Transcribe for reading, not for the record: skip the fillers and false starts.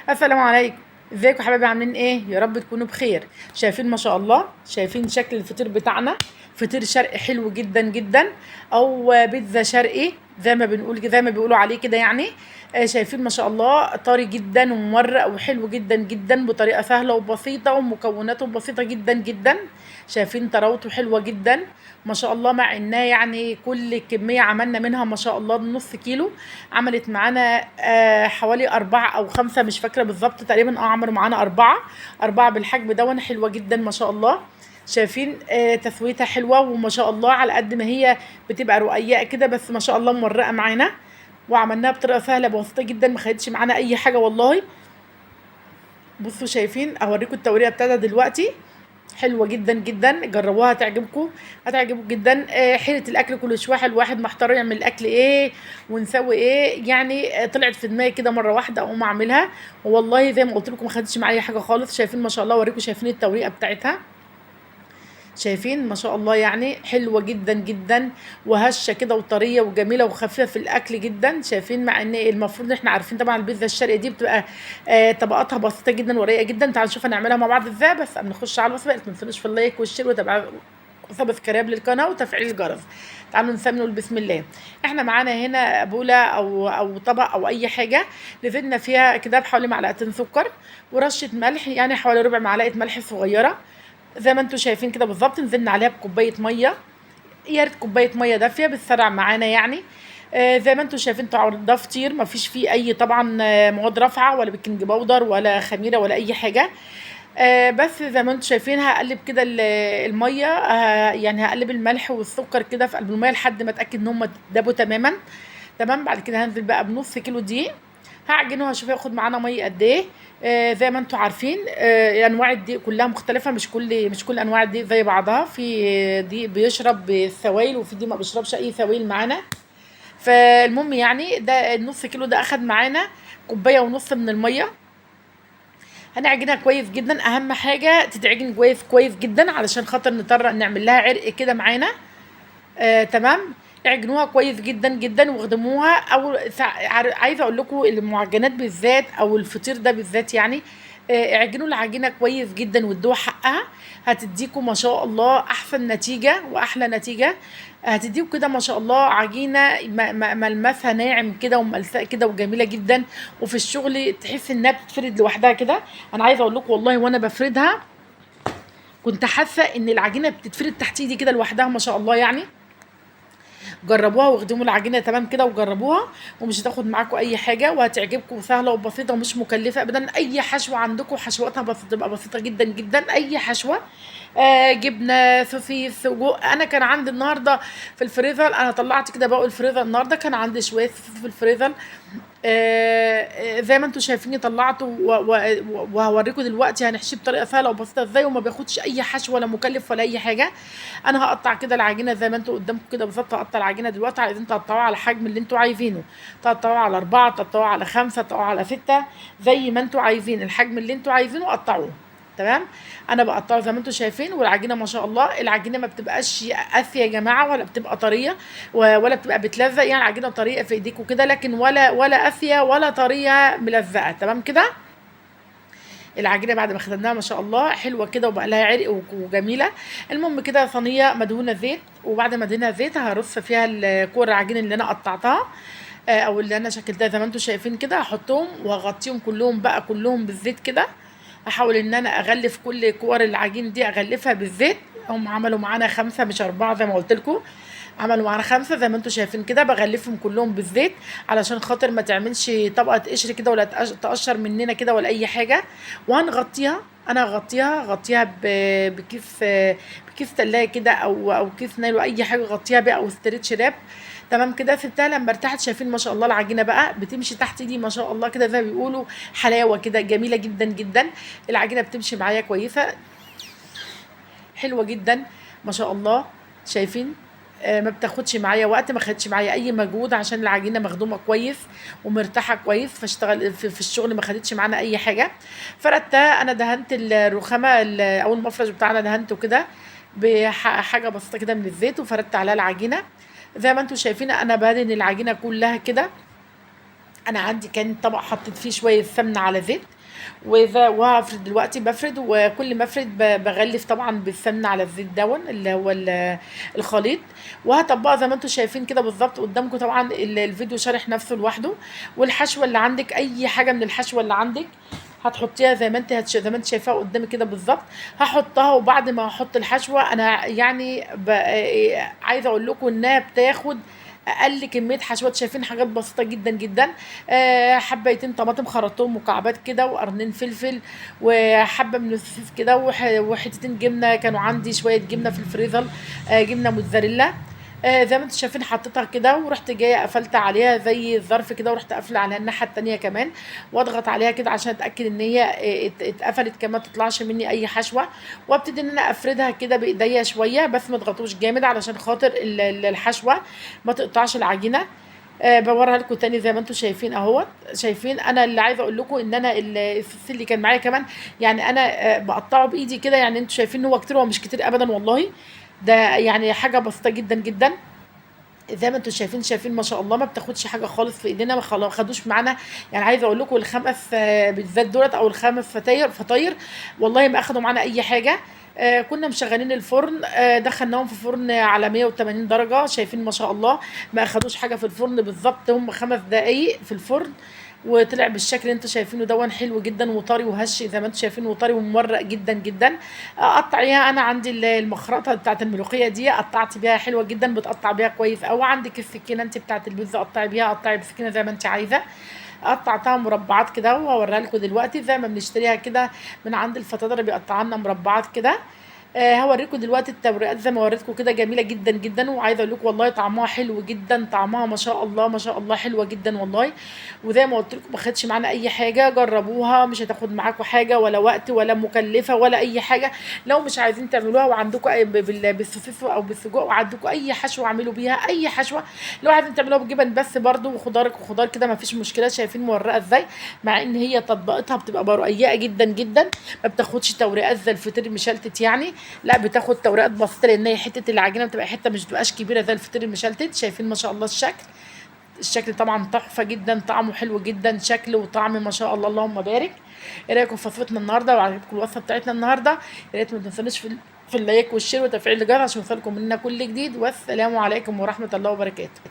السلام عليكم، ازيكم يا حبايبي؟ عاملين ايه؟ يا رب تكونوا بخير. شايفين ما شاء الله، شايفين شكل الفطير بتاعنا؟ فطير شرقي حلو جدا جدا، او بيتزا شرقي زي ما بنقول، زي ما بيقولوا عليه كده يعني. شايفين ما شاء الله، طري جدا ومورق وحلو جدا جدا، بطريقة سهلة وبسيطة ومكوناته بسيطة جدا جدا. شايفين طراوته حلوة جدا ما شاء الله، مع انها يعني كل كمية عملنا منها ما شاء الله نص كيلو، عملت معانا حوالي 4 أو 5، مش فاكرة بالظبط تقريبا. عملوا معانا 4 بالحجم ده، حلوة جدا ما شاء الله. شايفين تسويتها حلوة وما شاء الله، على قد ما هي بتبقى رقيقة كده بس ما شاء الله مورقة معانا، وعملناها بطريقة سهلة بسيطة جدا، ما خدتش معانا أي حاجة والله. بصوا شايفين، أوريكم التوريقة بتاعتها دلوقتي، حلوة جدا جدا، جربوها هتعجبكم، هتعجبكم جدا. حيره الاكل كل شوية الواحد محتار يعمل الاكل ايه ونسوي ايه يعني. طلعت في دماغي كده مرة واحدة اقوم اعملها، والله زي ما قلت لكم ما خدتش معايا حاجة خالص. شايفين ما شاء الله، اوريكم شايفين التوريقه بتاعتها، شايفين ما شاء الله يعني حلوة جدا جدا، وهشه كده وطريه وجميلة وخفيفة في الاكل جدا. شايفين، مع ان المفروض احنا عارفين طبعا البيتزا الشرقي دي بتبقى طبقاتها بسيطة جدا ورقيقه جدا. تعالوا نشوف هنعملها مع بعض ازاي، بس قبل ما نخش على الوصفة ما تنسوناش في ال like وال share وتابعوا subscribe للقناة وتفعيل الجرس. تعالوا نسمي نقول بسم الله. احنا معانا هنا بوله او طبق او اي حاجة، نزلنا فيها كده بحوالي معلقتين سكر ورشه ملح، يعني حوالي ربع معلقه ملح صغيرة زي ما انتم شايفين كده بالظبط. نزلنا عليها بكوبايه مية، يا ريت كوباية مية دافيه بتسرع معانا يعني. زي ما انتم شايفين طبعا ده فطير ما فيش فيه اي طبعا مواد رافعه ولا baking powder ولا خميره ولا اي حاجة. بس زي ما انتم شايفين هقلب كده المية، يعني هقلب الملح والسكر كده في قلب المية لحد ما اتاكد ان هم دابوا تماما. تمام. بعد كده هنزل بقى بنص كيلو دقيق، هعجنه هشوف هياخد معانا مية قد ايه. زي ما انتم عارفين انواع الدقيق كلها مختلفة، مش كل انواع الدقيق زي بعضها. في دقيق بيشرب بالسوائل وفي دقيق ما بيشربش اي سوائل معانا. فالمهم يعني ده النص كيلو ده اخد معانا كوباية ونص من المية. هنعجنها كويس جدا، اهم حاجة تتعجن كويس كويس جدا علشان خاطر نطرق نعمل لها عرق كده معانا. تمام. اعجنوها كويس جدا جدا واخدموها. او عايزه اقول لكم المعجنات بالذات او الفطير ده بالذات يعني، اعجنوا العجينة كويس جدا وادوها حقها، هتديكم ما شاء الله احسن نتيجة واحلى نتيجة. هتديكم كده ما شاء الله عجينه ملمسها ناعم كده وملساء كده وجميلة جدا، وفي الشغل تحس انها بتتفرد لوحدها كده. انا عايزه اقول لكم والله وانا بفردها كنت حاسه ان العجينة بتتفرد تحت ايدي كده لوحدها ما شاء الله يعني. جربوها واخدموا العجينة تمام كده وجربوها، ومش هتاخد معاكم اي حاجة، وهتعجبكم، سهلة وبسيطة ومش مكلفة ابدا. اي حشوه عندكم حشواتها بتبقى بسيطة جدا جدا. اي حشوه، جبنه، سوسيس، سجق. انا كان عندي النهارده في الفريزر، انا طلعت كده بقى الفريزر النهارده كان عندي شوية سوسيس في الفريزر. زي ما انتم شايفيني طلعته وهوريكم دلوقتي هنحشيه بطريقة سهلة وبسيطة ازاي، وما بياخدش اي حشو ولا مكلف ولا اي حاجة. انا هقطع كده العجينة زي ما انتم قدامكم كده بالظبط. هقطع العجينة دلوقتي، عايزين تقطعوها على الحجم اللي انتم عايزينه، تقطعوها على 4، تقطعوها على 5، تقطعوها على 6، زي ما انتم عايزين، الحجم اللي انتم عايزينه قطعوه. تمام. انا بقطعه زي ما انتم شايفين. والعجينه ما شاء الله العجينة ما بتبقاش قاسية يا جماعة، ولا بتبقى طرية ولا بتبقى بتلزق، يعني عجينه طرية في ايديكم كده، لكن ولا قاسية ولا طرية ملزقه. تمام كده. العجينة بعد ما خدناها ما شاء الله حلوة كده وبقى لها عرق وجميلة. المهم كده صينية مدهونه زيت، وبعد ما ادهنها زيت هرص فيها الكور العجين اللي انا قطعتها، او اللي انا شكلتها زي ما انتم شايفين كده. هحطهم وهغطيهم كلهم بقى كلهم بالزيت كده. هحاول ان انا اغلف كل كور العجين دي، اغلفها بالزيت. هم عملوا معانا 5 مش 4 زي ما قلت لكم، عملوا معانا 5 زي ما انتم شايفين كده. بغلفهم كلهم بالزيت علشان خاطر ما تعملش طبقه قشر كده ولا تقشر مننا كده ولا اي حاجة. وهنغطيها، انا هغطيها بكيس تلاجة كده او كيس نايلو، اي حاجة غطيها بيها، او stretch wrap. تمام كده. سبتها لما ارتاحت. شايفين ما شاء الله العجينة بقى بتمشي تحت ايدي ما شاء الله كده، زي ما بيقولوا حلاوة كده، جميلة جدا جدا. العجينة بتمشي معايا كويسة، حلوة جدا ما شاء الله. شايفين ما بتاخدش معايا وقت، ما خدتش معايا اي مجهود عشان العجينة مخدومة كويس ومرتاحه كويس، فاشتغل في الشغل ما خدتش معانا اي حاجة. فردتها، انا دهنت الرخامه او المفرش بتاعنا دهنته كده بحاجة بسيطة كده من الزيت، وفردت عليها العجينة زي ما انتم شايفين. انا بدهن العجينة كلها كده انا عندي كان طبق حطيت فيه شوية سمنه على زيت، وهفرد دلوقتي، بفرد، وكل ما افرد بغلف طبعا بالسمنه على الزيت دون اللي هو الخليط، وهطبقها زي ما انتم شايفين كده بالظبط قدامكم. طبعا الفيديو شارح نفسه لوحده. والحشوه اللي عندك، اي حاجة من الحشوه اللي عندك هتحطيها زي ما انت شايفاها قدامي كده بالظبط هحطها. وبعد ما هحط الحشوه انا يعني عايزه اقول لكم انها بتاخد اقل كمية حشوات، شايفين حاجات بسيطة جدا جدا. حبيتين طماطم خرطتهم مكعبات كده، وقرنين فلفل، وحبه من السوسيس كده، وحتتين جبنه كانوا عندي، شوية جبنه في الفريزر، جبنه موتزاريلا. زي ما انتم شايفين حطيتها كده، ورحت جاية قفلت عليها زي الظرف كده، ورحت قافله عليها الناحية التانية كمان، واضغط عليها كده عشان اتاكد ان هي اتقفلت كمان، ما تطلعش مني اي حشوه. وابتدي ان انا افردها كده بايديا شوية، بس ما تضغطوش جامد علشان خاطر الحشوه ما تقطعش العجينة. بوريها لكم تاني زي ما انتم شايفين اهوت. شايفين انا اللي عايزه اقول لكم ان انا الصوص اللي كان معايا كمان، يعني انا بقطعه بايدي كده، يعني انتم شايفين ان هو كتير، هو مش كتير ابدا والله، ده يعني حاجة بسيطة جدا جدا زي ما انتم شايفين. شايفين ما شاء الله ما بتاخدش حاجة خالص في ايدينا، ما خدوش معانا. يعني عايزه اقول لكم الخمس بيتزات دولت او الخمس فطاير والله ما اخدوا معانا اي حاجة. كنا مشغلين الفرن، دخلناهم في فرن على 180 درجه، شايفين ما شاء الله ما اخدوش حاجة في الفرن بالظبط، هم 5 دقايق في الفرن، وطلع بالشكل اللي انتوا شايفينه دون، حلو جدا وطري وهش زي ما انتوا شايفينه، وطري ومورق جدا جدا. قطعيها، انا عندي المخرطه بتاعت الملوخية دي قطعت بيها حلوة جدا، بتقطع بيها كويس قوي. عندك السكينة انت بتاعت البيتزا قطعي بيها، قطعي بالسكينة زي ما انت عايزه. قطعتها مربعات كده وهوريها لكم دلوقتي زي ما بنشتريها كده من عند الفطاطري، بيقطعها لنا مربعات كده. هوريكم دلوقتي التوريقات زي ما وريتكم كده، جميلة جدا جدا، وعايزه اقول لكم والله طعمها حلو جدا، طعمها ما شاء الله ما شاء الله حلوة جدا والله. وزي ما قلت لكم ما خدش معانا اي حاجة، جربوها مش هتاخد معاكم حاجة ولا وقت ولا مكلفة ولا اي حاجة. لو مش عايزين تعملوها وعندكم اي بالسوسيس او بالسجق وعندكم اي حشوه اعملوا بيها اي حشوه. لو عايزين تعملوها بالجبن بس برده وخضارك وخضار كده ما فيش مشكلة. شايفين مورقه ازاي، مع ان هي تطبيقتها بتبقى رقيقه جدا جدا، ما بتاخدش توريقات زي الفطير المشلتت يعني، لا بتاخد توريقات بسيطة، لان هي حتة العجينة بتبقى حتة مش بتبقاش كبيرة زي الفطير المشلتت. شايفين ما شاء الله الشكل، الشكل طبعا تحفة جدا، طعمه حلو جدا، شكل وطعم ما شاء الله اللهم بارك. ايه رايكم في وصفتنا النهارده وعجبكم الوصفة بتاعتنا النهارده؟ يا ريت ما تنسونيش في ال like وال share وتفعيل الجرس عشان يوصلكم منا كل جديد. والسلام عليكم ورحمة الله وبركاته.